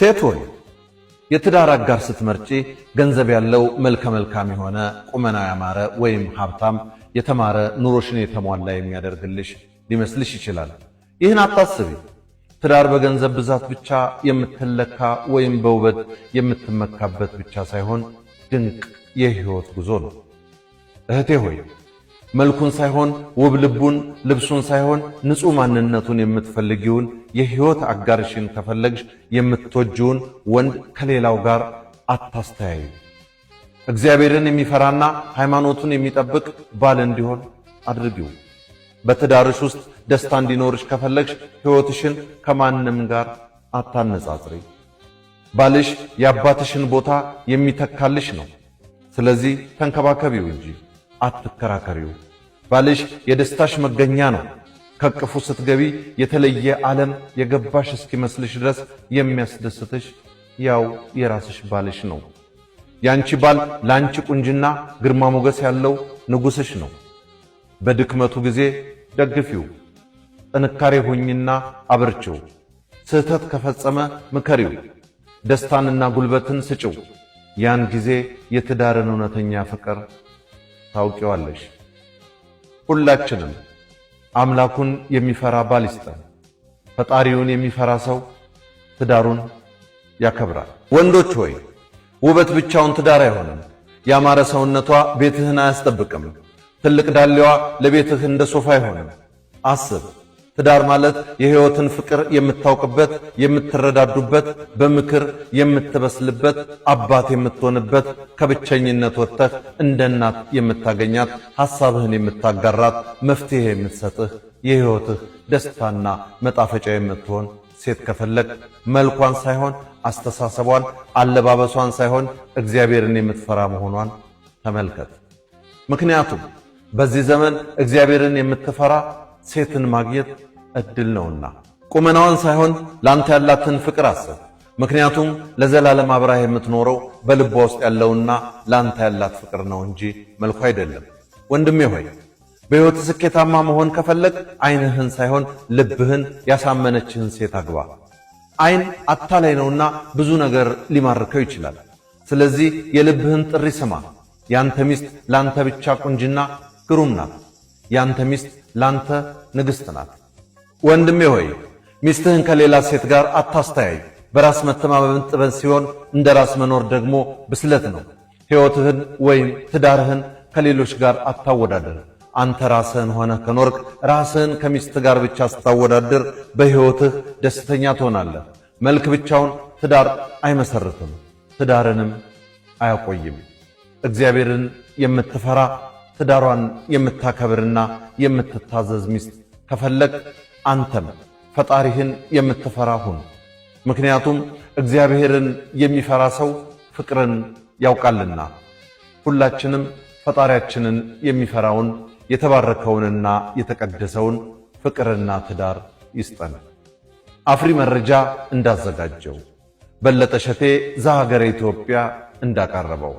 ሴት ሆይ፣ የትዳር አጋር ስትመርጪ ገንዘብ ያለው፣ መልከ መልካም የሆነ፣ ቁመና ያማረ ወይም ሀብታም፣ የተማረ ኑሮሽን የተሟላ የሚያደርግልሽ ሊመስልሽ ይችላል። ይህን አታስቢ። ትዳር በገንዘብ ብዛት ብቻ የምትለካ ወይም በውበት የምትመካበት ብቻ ሳይሆን ድንቅ የህይወት ጉዞ ነው። እህቴ ሆይ፣ መልኩን ሳይሆን ውብ ልቡን፣ ልብሱን ሳይሆን ንጹሕ ማንነቱን የምትፈልጊውን የህይወት አጋርሽን ከፈለግሽ የምትወጂውን ወንድ ከሌላው ጋር አታስተያዩ። እግዚአብሔርን የሚፈራና ሃይማኖቱን የሚጠብቅ ባል እንዲሆን አድርጊው። በትዳርሽ ውስጥ ደስታ እንዲኖርሽ ከፈለግሽ ሕይወትሽን ከማንም ጋር አታነጻጽሪ። ባልሽ የአባትሽን ቦታ የሚተካልሽ ነው። ስለዚህ ተንከባከቢው እንጂ አትከራከሪው። ባልሽ የደስታሽ መገኛ ነው። ከእቅፉ ስትገቢ የተለየ ዓለም የገባሽ እስኪመስልሽ ድረስ የሚያስደስትሽ ያው የራስሽ ባልሽ ነው። ያንቺ ባል ላንቺ ቁንጅና ግርማ ሞገስ ያለው ንጉስሽ ነው። በድክመቱ ጊዜ ደግፊው፣ ጥንካሬ ሁኝና አበርቺው። ስህተት ከፈጸመ ምከሪው፣ ደስታንና ጉልበትን ስጭው። ያን ጊዜ የትዳርን እውነተኛ ፍቅር ታውቂዋለሽ። ሁላችንም አምላኩን የሚፈራ ባል ይስጠን። ፈጣሪውን የሚፈራ ሰው ትዳሩን ያከብራል። ወንዶች ሆይ፣ ውበት ብቻውን ትዳር አይሆንም። ያማረ ሰውነቷ ቤትህን አያስጠብቅም። ትልቅ ዳሌዋ ለቤትህ እንደ ሶፋ አይሆንም። አስብ። ትዳር ማለት የሕይወትን ፍቅር የምታውቅበት፣ የምትረዳዱበት፣ በምክር የምትበስልበት፣ አባት የምትሆንበት፣ ከብቸኝነት ወጥተህ እንደ እናት የምታገኛት፣ ሐሳብህን የምታጋራት፣ መፍትሄ የምትሰጥህ፣ የሕይወትህ ደስታና መጣፈጫ የምትሆን ሴት ከፈለግ መልኳን ሳይሆን አስተሳሰቧን፣ አለባበሷን ሳይሆን እግዚአብሔርን የምትፈራ መሆኗን ተመልከት። ምክንያቱም በዚህ ዘመን እግዚአብሔርን የምትፈራ ሴትን ማግኘት እድል ነውና። ቁመናዋን ሳይሆን ላንተ ያላትን ፍቅር አስብ። ምክንያቱም ለዘላለም አብራህ የምትኖረው በልቧ ውስጥ ያለውና ላንተ ያላት ፍቅር ነው እንጂ መልኳ አይደለም። ወንድሜ ሆይ፣ በሕይወት ስኬታማ መሆን ከፈለግህ ዓይንህን ሳይሆን ልብህን ያሳመነችህን ሴት አግባ። ዓይን አታላይ ነውና ብዙ ነገር ሊማርከው ይችላል። ስለዚህ የልብህን ጥሪ ስማ። ያንተ ሚስት ላንተ ብቻ ቁንጅና ግሩም ናት። ያንተ ሚስት ላንተ ንግሥት ናት። ወንድሜ ሆይ፣ ሚስትህን ከሌላ ሴት ጋር አታስተያይ። በራስ መተማመን ጥበብ ሲሆን እንደ ራስ መኖር ደግሞ ብስለት ነው። ሕይወትህን ወይም ትዳርህን ከሌሎች ጋር አታወዳድር። አንተ ራስህን ሆነህ ከኖርክ ራስህን ከሚስት ጋር ብቻ ስታወዳድር በሕይወትህ ደስተኛ ትሆናለህ። መልክ ብቻውን ትዳር አይመሰርትም፣ ትዳርንም አያቆይም። እግዚአብሔርን የምትፈራ፣ ትዳሯን የምታከብርና የምትታዘዝ ሚስት ከፈለግህ አንተም ፈጣሪህን የምትፈራ ሁን። ምክንያቱም እግዚአብሔርን የሚፈራ ሰው ፍቅርን ያውቃልና። ሁላችንም ፈጣሪያችንን የሚፈራውን የተባረከውንና የተቀደሰውን ፍቅርና ትዳር ይስጠን። አፍሪ መረጃ እንዳዘጋጀው፣ በለጠ ሸቴ ዘሀገረ ኢትዮጵያ እንዳቀረበው።